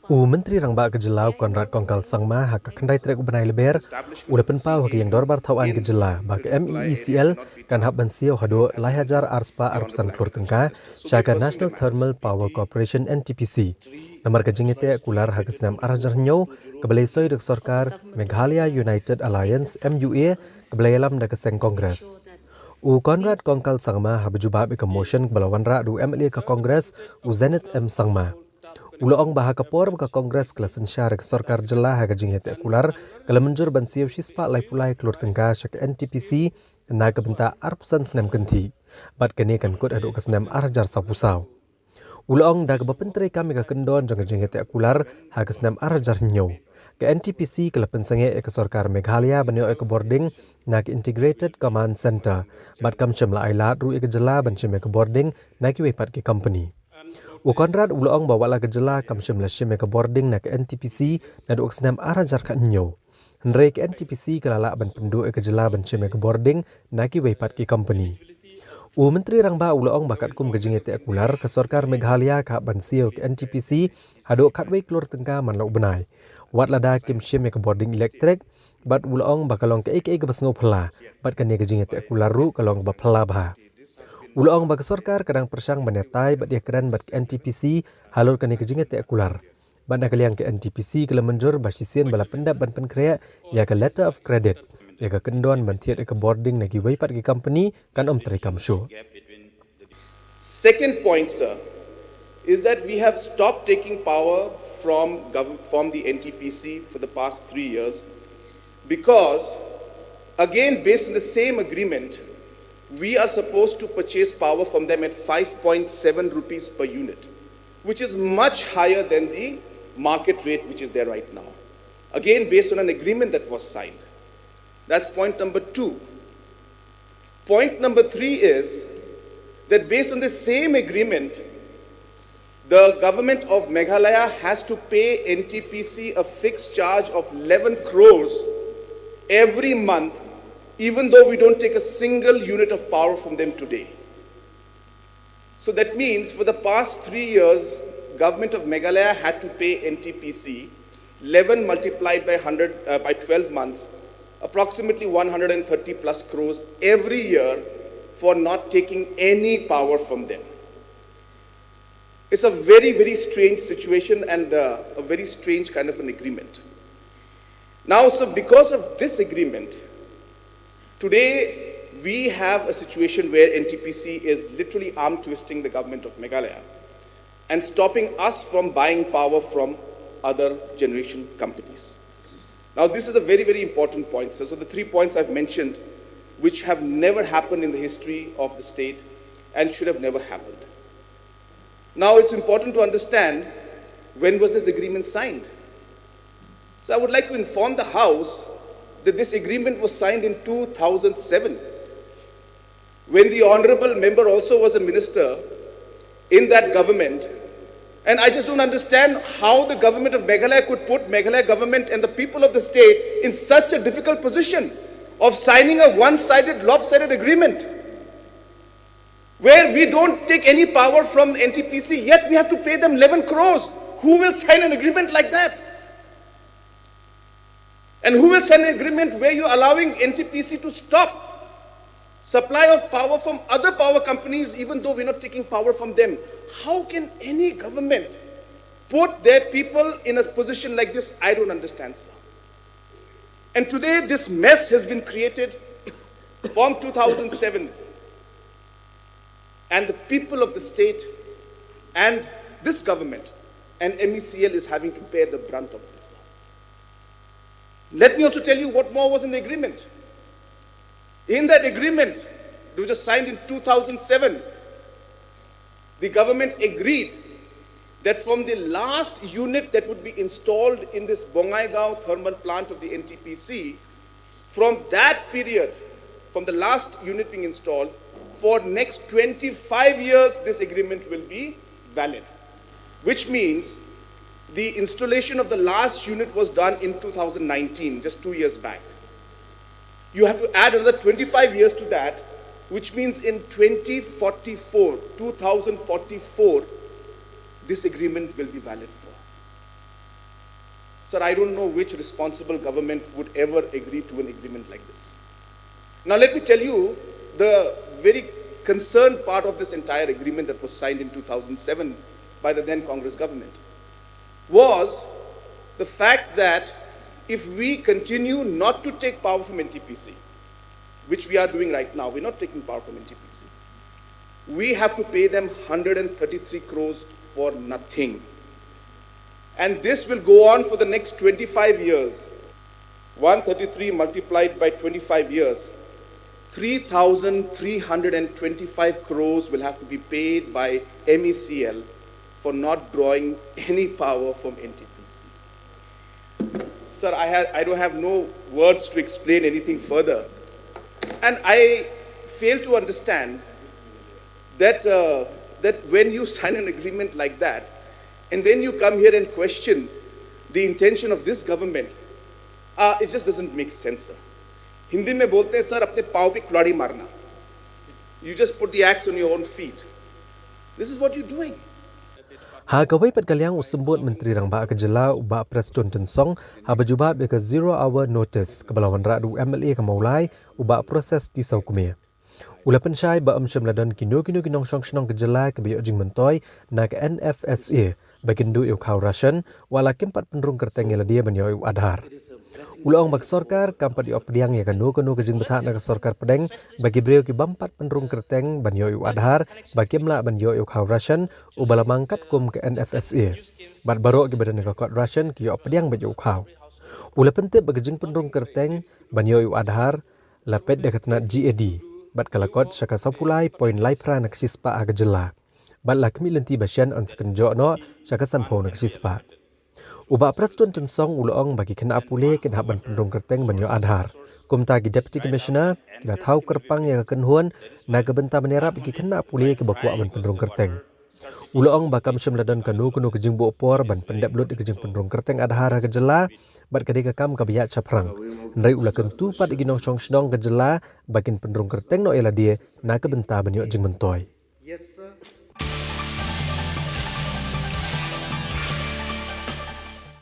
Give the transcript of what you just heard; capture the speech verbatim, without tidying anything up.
U Myntri Rangbah ka jylla u Conrad Kongkal Sangma ha ka khyndai tarik u bnai Lber u la pynpaw ha ka ïing dorbar thaw aiñ ka jylla ba ka M E E C L kan hap ban siew haduh lai hajar arspah arphew san klur tyngka sha ka National Thermal Power Corporation, N T P C, namar ka jingïateh kular ha ka snem ar hajar hynñiew kaba la soi da ka sorkar Meghalaya United Alliance, M U A, kaba la ïalam da ka seng Congress. U Conrad Kongkal Sangma haba jubab ïa ka motion kaba la wanrah da u M L A ka Congress, u Zenith M Sangma, u la ong ba ha ka por ba ka Congress ka la synshar ïa ka sorkar jylla ha ka jingïateh kular, ka la mynjur ban siew shispah laiphew lai klur tyngka sha ka N T P C na ka bynta arphew san snem kynthih, bad kane kan kut haduh ka snem ar hajar sawphew saw. U la ong da kaba pyntreikam ïa ka kyndon jong ka jingïateh kular ha ka snem ar hajar hynñiew, ka N T P C ka la pynsangeh ïa ka sorkar Meghalaya ban ïoh ïa ka bording na ka Integrated Command Centre, bad kam shym la ai lad ruh ïa ka jylla ban shim ïa ka bording na kiwei pat ki company. U Conrad u la ong ba wat la ka jylla kam shym la shim ïa ka bording na ka N T P C naduh ka snem ar hajar khathynñiew, hynrei ka N T P C ka la lah ban pynduh ïa ka jylla ban shim ïa ka bording na kiwei pat ki company. U Myntri Rangbah u la ong ba katkum ka jingïateh kular, ka sorkar Meghalaya ka hap ban siew ïa ka N T P C haduh khatwei klur tyngka man la u bnai, wat lada kim shim ïa ka bording elektrik, bad u la ong ba ka long kaei kaei kaba sngewphylla, bad kane ka jingïateh kular ruh ka long kaba phylla bha. U la ong ba ka sorkar ka dang pyrshang ban ïatai bad ïakren bad ka N T P C halor kane ka jingïateh kular, bad na ka liang ka N T P C ka la mynjur ba shisien ba la pyndep ban pynkhreh ïa ka letter of credit, ïa ka kyndon ban thied ïa ka bording na kiwei pat ki company kan ym treikam shuh. Second point, sir, is that we have stopped taking power from, gov- from the N T P C for the past three years because, again, based on the same agreement, we are supposed to purchase power from them at five point seven rupees per unit, which is much higher than the market rate which is there right now. Again, based on an agreement that was signed. That's point number two. Point number three is that based on the same agreement, the government of Meghalaya has to pay N T P C a fixed charge of eleven crores every month, even though we don't take a single unit of power from them today. So that means for the past three years, government of Meghalaya had to pay N T P C eleven multiplied by one hundred, uh, by twelve months, approximately one hundred thirty plus crores every year for not taking any power from them. It's a very, very strange situation and, uh, a very strange kind of an agreement. Now, so because of this agreement, today we have a situation where N T P C is literally arm twisting the government of Meghalaya and stopping us from buying power from other generation companies. Now, this is a very, very important point, sir. So, the three points I've mentioned, which have never happened in the history of the state and should have never happened. Now, it's important to understand, when was this agreement signed? So, I would like to inform the House that this agreement was signed in two thousand seven, when the honorable member also was a minister in that government. And I just don't understand how the government of Meghalaya could put Meghalaya government and the people of the state in such a difficult position of signing a one sided, lopsided agreement where we don't take any power from N T P C, yet we have to pay them eleven crores. Who will sign an agreement like that? And who will sign an agreement where you're allowing N T P C to stop supply of power from other power companies, even though we're not taking power from them? How can any government put their people in a position like this? I don't understand, sir. And today, this mess has been created from two thousand seven. And the people of the state and this government and M E C L is having to bear the brunt of this. Let me also tell you what more was in the agreement. In that agreement, which was signed in two thousand seven, the government agreed that from the last unit that would be installed in this Bongaigaon thermal plant of the N T P C, from that period, from the last unit being installed, for next twenty-five years, this agreement will be valid. Which means the installation of the last unit was done in two thousand nineteen, just two years back. You have to add another twenty-five years to that, which means in twenty forty-four, two thousand forty-four, this agreement will be valid for. But I don't know which responsible government would ever agree to an agreement like this. Now, let me tell you the very concerned part of this entire agreement that was signed in two thousand seven by the then Congress government was the fact that if we continue not to take power from N T P C, which we are doing right now, we're not taking power from N T P C, we have to pay them one hundred thirty-three crores for nothing. And this will go on for the next twenty-five years. one thirty-three multiplied by twenty-five years, three thousand three hundred twenty-five crores will have to be paid by M E C L for not drawing any power from N T P C. Sir, I, ha- I don't have no words to explain anything further. And I fail to understand that, uh, that when you sign an agreement like that, and then you come here and question the intention of this government, uh, it just doesn't make sense, sir. हिंदी में बोलते हैं, सर, अपने पाँव पे कुल्हाड़ी मारना. You just put the axe on your own feet. This is what you're doing. Ha kawei pat ka liang u symbud Myntri Rangbah ka jylla u Bah Prestone Tynsong haba jubab ïa ka zero hour notice kaba la wanrah da u M L A ka Mawlai u Bah Proses T Sawkmie. U la pynshai ba ym shym la don kino kino ki nongshong shnong ka jylla kiba ïoh jingmyntoi na ka N F S A ba kin duh ïa u khaw ration wat la kim pat pynrung kyrteng ïa lade ban ïoh ïa u Aadhaar. U la ong ba ka sorkar kam pat ïoh pdiang ïa kano kano ka jingbthah na ka sorkar pdeng ba ki briew ki bym pat pynrung kyrteng ban ïoh ïa u Aadhaar ba kim lah ban ïoh ïa u khaw ration uba la mang katkum ka N F S A. Bad baroh kiba don ïa ka kot ration ki ïoh pdiang beit ïa u khaw. U la pyntip ba ka jingpynrung kyrteng ban ïoh ïa u Aadhaar la peit da ka tnat G A D bad ka la kot sha ka sawphew lai point lai phra na ka shispah ha ka jylla. Bad la khmih lynti ba shen yn sa kynjoh noh sha ka sanphew na ka shispah. U Bah Prestone Tynsong u la ong ba ki khynnah pule kin hap ban pynrung kyrteng ban ïoh Aadhaar. Kumta ki Deputy Commissioner ki la thaw kyrpang ïa ka kynhun na ka bynta ban ïarap ïa ki khynnah pule kiba kwah ban pynrung kyrteng. U la ong ba kam shym la don kano kano ka jingbuh por ban pyndep lut ïa ka jingpynrung kyrteng Aadhaar ha ka jylla bad ka dei ka kam kaba ïaid shaphrang. Hynrei u la kyntu pat ïa ki nongshong shnong ka jylla ba kin pynrung kyrteng noh ïa lade na ka bynta ban ïoh jingmyntoi.